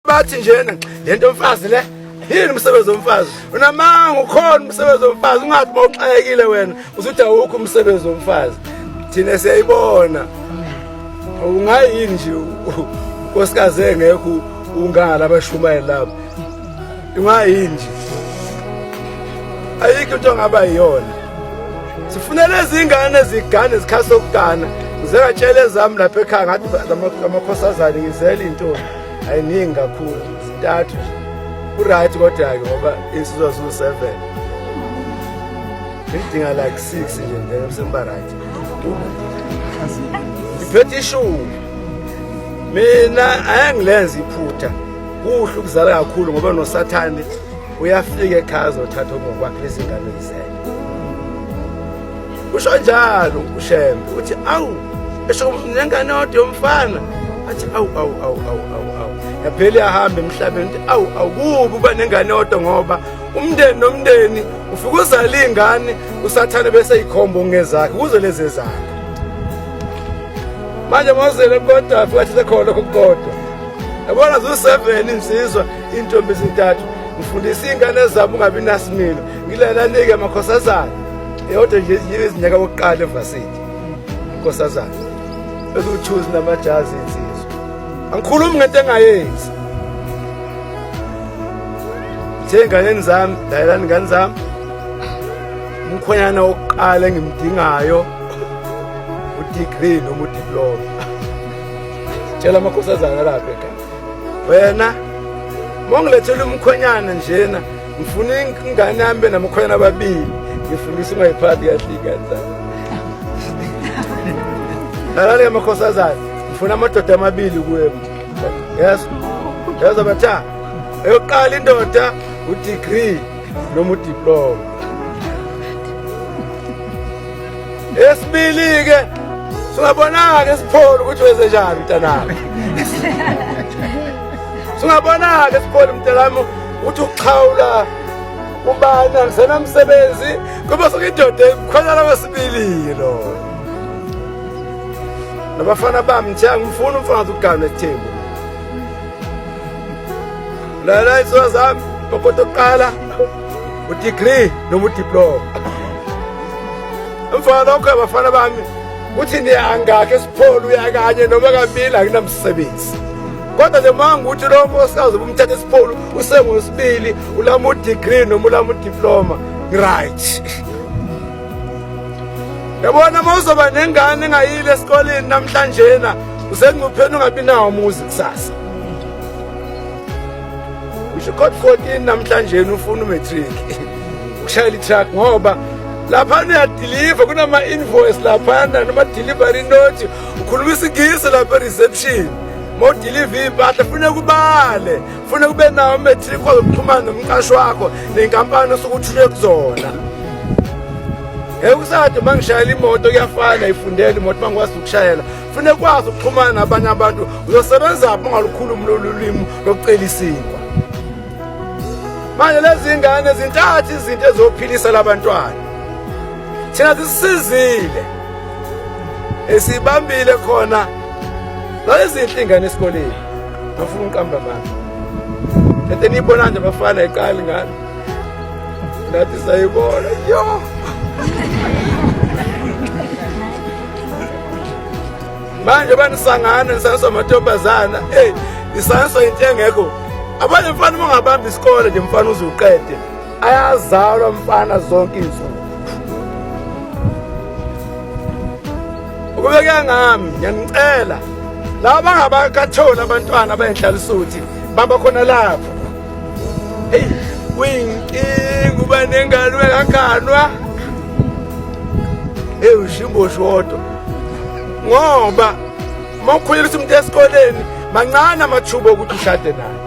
Bathi njena lento mfazi le yini umsebenzi womfazi? Unamanga ukhona umsebenzi womfazi ungathi mawuxakekile wena usuthi awukho umsebenzi womfazi. Thina siyayibona. Ungayini nje unkosikazi engekho ungala abashumayeli labo. Ungayini nje? Ayikho into ongaba yiyona. Sifuna lezi ingane zigane izikhathi sokugana. Ngize ngatshela ezami lapha ekhaya ngathi amakhosazane ngizele intombi. Ayiningi kakhulu, zintathu nje. Ku-right kodwa-ke ngoba insizwa ziwu-seven. Ngidinga like 6 nje then sengiba right. Ngiphethe ishumi. Mina ayangilenza iphutha. Kuhle ukuzala kakhulu ngoba noSathane uyafika ekhaya azothatha okungokwakhe lezi ngane izele. Usho njalo uShembe uthi awu esho nengane yodwa yomfana athi awu awu awu awu awu awu yaphela iyahamba emhlabeni uthi awu awu kubi uba nengane yodwa ngoba umndeni nomndeni ufike uzale ingane usathane bese ikhomba ongezakhe kuze lezi ezakho manje mawuzele kodwa afika athi sekhona lokho kodwa yabona zu-seven insizwa intombi ezintathu ngifundisa iy'ngane zami ungabi nasimilo ngilalanike amakhosazana eyodwa nje izinyaka wokuqala evasithi inkosazana eziwu-choose namajazi insizwa angikhulumi ngento engayenzi Ngithe enganeni zami, lalelani ngane zami. Umkhwenyana wokuqala engimdingayo udegree noma udiploma. Tshela amakhosazana lapha ekhaya. Wena mongilethela umkhwenyana njena ngifuna ingane yami benamakhwenyana ababili ngifundisa ungayiphathi kahle ingane zami. Lalani amakhosazana ngifuna amadoda amabili kuwe. Yes. Yazi batha. Eyokuqala indoda udegree noma udiploma. Esibili ke singabona-ke siphole ukuthi wenze njani mntanami. Singabona-ke siphole mntanami ukuthi uxhawula ubani angisenamsebenzi kuba soke indoda ikhwelana kwesibili lo. Nabafana bami nje angifuni umfana ukugana esithembu. Lala insizwa zami makoti okuqala udegree noma udiploma. Emva lokho abafana bami uthi niyangakhe esipholo uyakanye noma kabili akunamsebenzi. Kodwa nje uma ngukuthi lo nkosikazi ubumthatha esipholo usengosibili ulama udegree noma ulama udiploma right. Yabona uma uzoba nengane engayile esikoleni namhlanjena usengcupheni ungabi nawo umuzi kusasa. Usho code 14 namhlanje ufuna umatric. Ukushayela i-truck ngoba lapha uyadeliver kunama invoice lapha noma delivery note ukhuluma isingisi lapha reception. Mawudeliver impahla funeka ubale, funeka ube nawo umatric ozokuxhumana nomqashi wakho nenkampani osuke uthule kuzona. Ngeke usade uma ngishayela imoto kuyafana ifundele imoto uma ngikwazi ukushayela funeka ukwazi ukuxhumana nabanye abantu uzosebenza phi ungalukhulumi lolu limi lokucela isinkwa manje lezi ngane zintathu izinto ezophilisa labantwana thina zisizile esibambile khona zazizinhle ingane esikoleni ngafuna uqamba mama lento eniyibona nje abafana iqali ngane nathi sayibona yo manje banisangana nisangiswa amantombazana eyi nisangiswa into engekho abanye mfana uma ungabamba isikole nje mfana uze uqede ayazalwa mfana zonke iy'nsuku ukube kuyangami ngiyanicela laba bangabakatholi abantwana abayinhlalisuthi bamba khona lapho heyi kuyinkinga uba nengane uyakanganwa eyi ushimboshi wodwa ngoba uma ukhulelisa umuntu esikoleni mancane amathuba okuthi ushade naye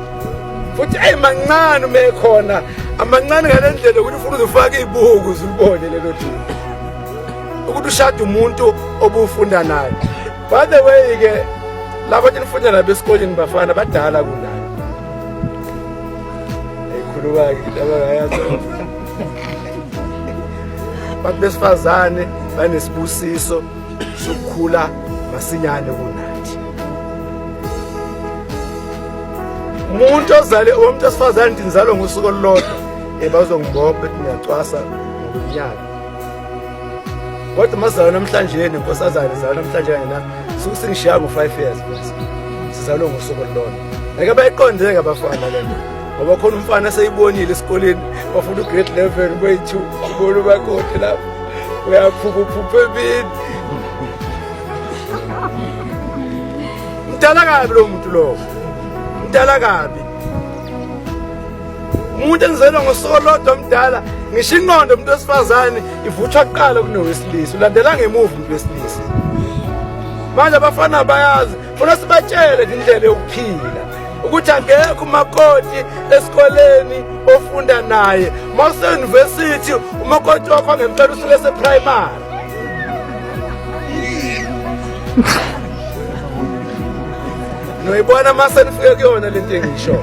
futhi eyi mancane uma ekhona amancane ngale ndlela yokuthi ufuna uzofaka iy'buku uzulibone lelo thuba ukuthi ushade umuntu obufunda naye by the way-ke laba nifunda nabo esikoleni bafana badala kunayo ekhuluma-ke into abangayazi abantu besifazane banesibusiso sokukhula masinyane kunathi. Umuntu ozale umuntu wesifazane nti nizalwa ngosuku olulodwa, bazongibopha ethi ngiyacwasa ngokunyaka. Kodwa mazalwa namhlanje nenkosazane zalwa namhlanje kanye nami, suke singishiya ngo-5 years bese sizalwe ngosuku olulodwa. Ngeke bayiqonde-ke abafana le nto, ngoba khona umfana seyibonile esikoleni, bafuna u-grade 11 kwethu, ubona umakoti lapho uyaphupha uphupha emini. Mdala kabi lo muntu lowo, mdala kabi umuntu engizelwa ngosuku olodwa mdala. Ngisho ingqondo umuntu wesifazane ivuthwa kuqala kunowesilisa, ulandela ngemuva umuntu wesilisa. Manje abafana bayazi, funa sibatshele indlela yokuphila ukuthi akekho umakoti esikoleni ofunda naye. Uma use-university umakoti wakho ngempela usuke ese-primary. Noyibona mase nifike kuyona lento engisho.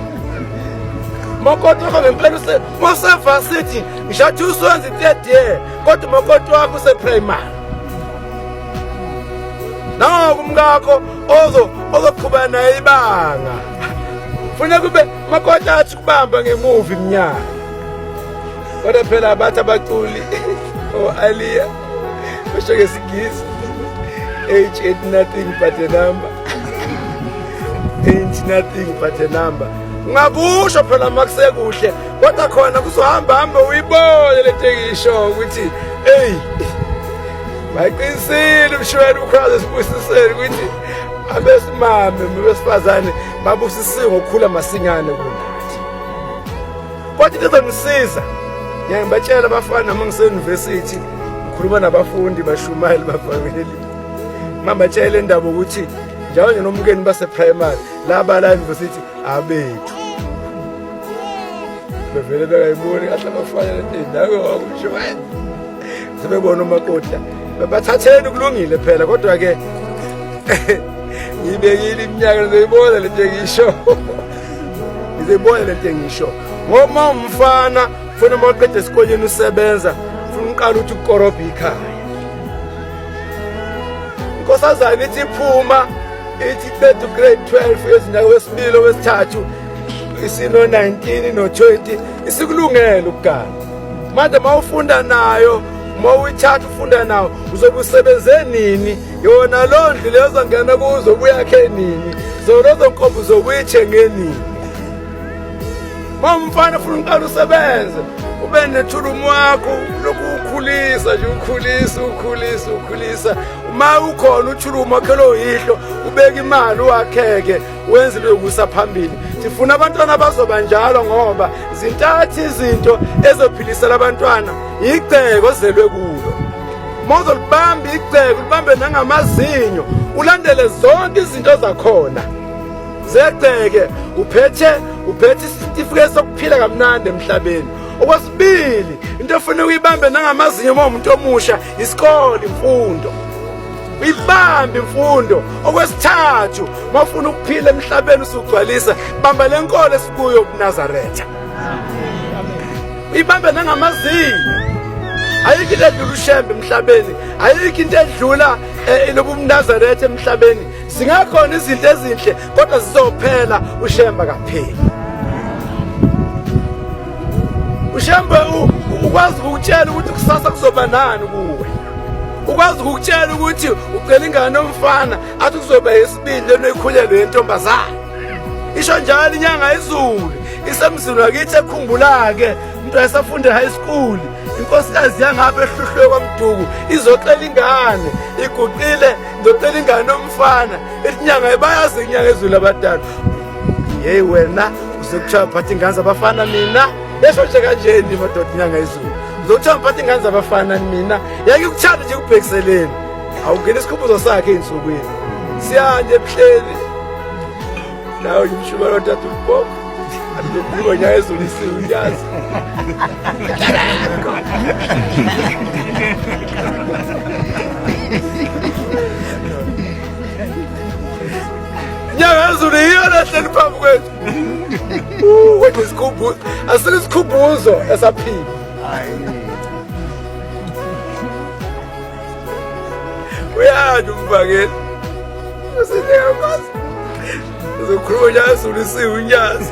Makoti wakho ngempela use mose-varsity, ngisho athi usuwenza i-third year, kodwa umakoti wakho use-primary. Nangoku umkakho ozoqhubeka naye ibanga. Funa kube makoti athi kubamba ngemuva iminyaka. Kodwa phela abathi abaculi o-Alia basho ngesiNgisi, age ain't nothing but a number, ain't nothing but a number. Ungakusho phela makusekuhle, kodwa khona kuzohamba hambe uyibone lento engisho ukuthi eyi baqinisile umshwele ukhwaze sibusisele ukuthi abesimame besifazane babusisiwe ngokukhula masinyane kunathi. Kodwa into ezongisiza, ngiyaye ngibatshela abafana noma ngise-university ngikhuluma nabafundi bashumayeli bavangeli, mambatshela indaba ukuthi njalo nje nomkeni base-primary laba la university abethu bevele bengayiboni kahle abafana lento indawo wakusho sebebona umakoti bathatheni kulungile phela. Kodwa ke ngibekile iminyaka, nizoyibona lento engisho, nizoyibona lento engisho. Ngoba umfana funa uma uqeda esikoleni usebenza, funa uqala ukuthi ukorobha ikhaya. Inkosazane ithi iphuma ithi qeda ugrade 12 ezinyaka wesibili wesithathu isino 19 no 20 isikulungele ukugana. Manje uma ufunda nayo, uma uyithatha ufunda nawo, uzobe usebenze nini? Yona loo ndlu leyo ozongena kuzo ubuyakhe nini? Zona lezo nkomo uzobe uyithenge nini? Uma umfana ufuna uqala usebenze, ube nethulumu wakho lokhu ukhulisa nje, ukhulisa ukhulisa ukhulisa. Uma ukhona uthulumu wakhe lo yihlo, ubeka imali wakheke wenze into yokusa phambili. Sifuna abantwana abazoba njalo, ngoba zintathu izinto ezophilisela abantwana: igceke ozelwe kulo, uma uzolibamba igceke ulibambe nangamazinyo, ulandele zonke izinto zakhona zegceke, uphethe isitifiketi sokuphila kamnandi emhlabeni. Okwesibili, into efuna uyibambe nangamazinyo uma umuntu omusha, isikole, imfundo, uyibambe imfundo. Okwesithathu, uma ufuna ukuphila emhlabeni usugcwalisa, bamba le nkolo esikuyo kuNazaretha, uyibambe nangamazinyo. Ayikho into edlula uShembe emhlabeni, ayikho into edlula lobu buNazaretha emhlabeni. Singakhona izinto ezinhle kodwa zizophela, uShembe kapheli. uShembe ukwazi ukukutshela ukuthi kusasa kuzoba nani kuwe, ukwazi ukukutshela ukuthi ucela ingane yomfana athi kuzoba yesibili lento ikhulelwe yentombazane. Isho njalo inyanga izulu isemzini wakithi ekhumbula-ke umuntu wayesafunda high school, inkosikazi yangapha ehluhlwe kwaMduku izocela ingane, iguqile, ngizocela ingane yomfana. Ithi inyanga, bayazi inyanga ezulu abadala, yeyi wena uzokuthiwa ngiphatha ingane zabafana mina. Yesho nje kanjeni madoda inyanga izulu, uzokuthiwa ngiphatha ingane zabafana mina. Yeke ukuthanda nje ukubhekiseleni, awungena isikhumbuzo sakhe ey'nsukwini siyanje ebuhleni nawe nje umshumela othatha umbhobho athi nyaka ezulu isiwe uyazi. Inyanga yezulu yiyo lehleli phambi kwethu. Kodwa isikhumbuzo asike isikhumbuzo esaphila. Uyani umvangeli? Usinika amazwi. Uzokhuluma njalo, ulisiwe unyazi.